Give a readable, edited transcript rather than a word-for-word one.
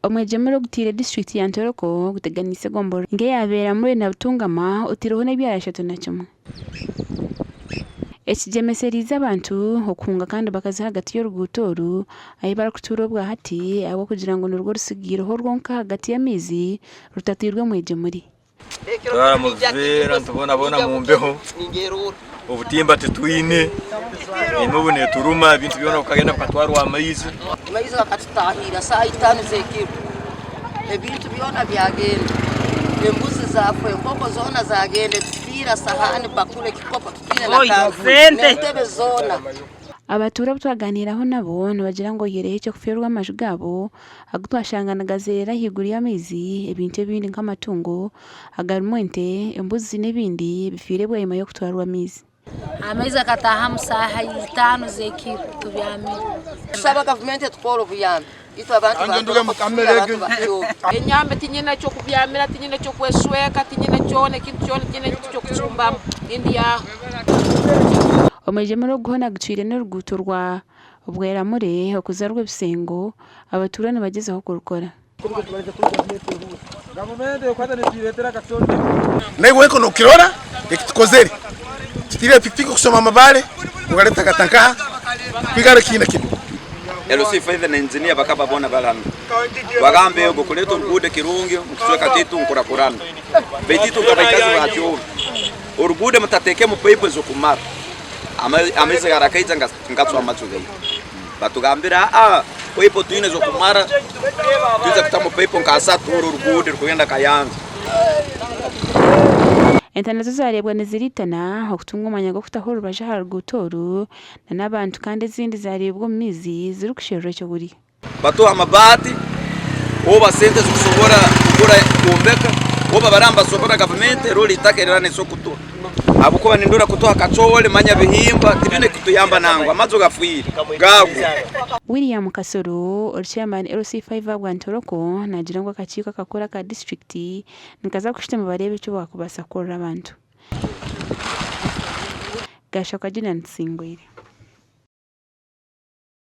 Omwegyemure ogutaire disiturikiti ya Ntoroko guteganiise egomborora nk'eyabeera Mure na Butungama otaireho n'ebyaro 31. Ekigyemesereize abantu okuhunga kandi bakaza ahagati y'oruguuto oru ahu barikutuura obwahati ahabw'okugira ngu nirwo rusigaireho rwonka ahagati y'amaizi rutatairwe mwegyemure. Turaara mu biveera nitubonabona mu mbeho, obutimba titwine, emibu neturuma ebintu byona bikagenda bikatwarwa amaizi. Amaizi gakatutahiira saaha itaano z'ekiro, ebintu byona byagenda, embuzi zaafa, enkoko zoona zaagenda, ebipiira, sahaani, bakuli, ekikopo titwine na kantu, n'entebe zoona. Abatuura abu twaganiiraho nabo nibagira ngu oyihireho eky'okufeerwa amaju gaabo agu twashanga nigazeerera ahaiguru y'amaizi, ebintu ebindi nk'amatungo agarimu ente, embuzi n'ebindi bifiire bwanyima y'okutwarwa amaizi. Amaizi akataahamu saaha itaano z'ekiro tubyamire. Tusaba gavumenti etukoore obuyambi itwe abantu ba Ntoroko tufiire abantu ba Kyobe. Enyambe tinyine ky'okubyamira, tinyine ky'okweshweka, tinyine kyona ekintu kyona, tinyine ekintu ky'okucumbamu, ndi aho. Omwegyemure ogu hoona gucwire n'oruguuto rwa Bweramure okuza Rwebisengo, abatuura nibagyezaho kurukora. Naiwe wenka nokirora eki tukozere, tutiire pikipiki kusoma amabare kugaleta gata nkaha kwigara ekiina kinu. LC5 na engineer bakaba boona bali hanu bagamba ego kuleeta oruguudo kirungi omu kicweka kyaitu nkurakurana baitu itwe nk'abaikazi ba Kyobe oruguudo mutateekemu paipu ez'okumara amaizi garakaija ngacwa amaju gaitu batugambira aa paipu twine ez'okumara twija kutamu paipu nka asatu oru oruguudo rukugenda Kayanja. Ente nazo zareebwa niziriitana okutunga omwanya gw'okutaho orubaju aha ruguuto oru n'abantu kandi ezindi zareebwa omu maizi zirikusherura ekyokurya. Batuha amabaati oba sente ezikusobora kugura kwombeka oba baraba nibasobora gavumenti erole itaka eriraba nesobora kutuha ahabwokuba nindora kutuha kacoori manya bihimba tibine kutuyamba nangwa amaju gafwire gagwa. William Kasoro ori chairman LC5 ahabwa Ntoroko naagira ngu akakiiko akakuru aka disiturikiti nikaza kushutama bareebe eki baakubaasa kukorera abantu. Gashakwa Julian Tusingwire.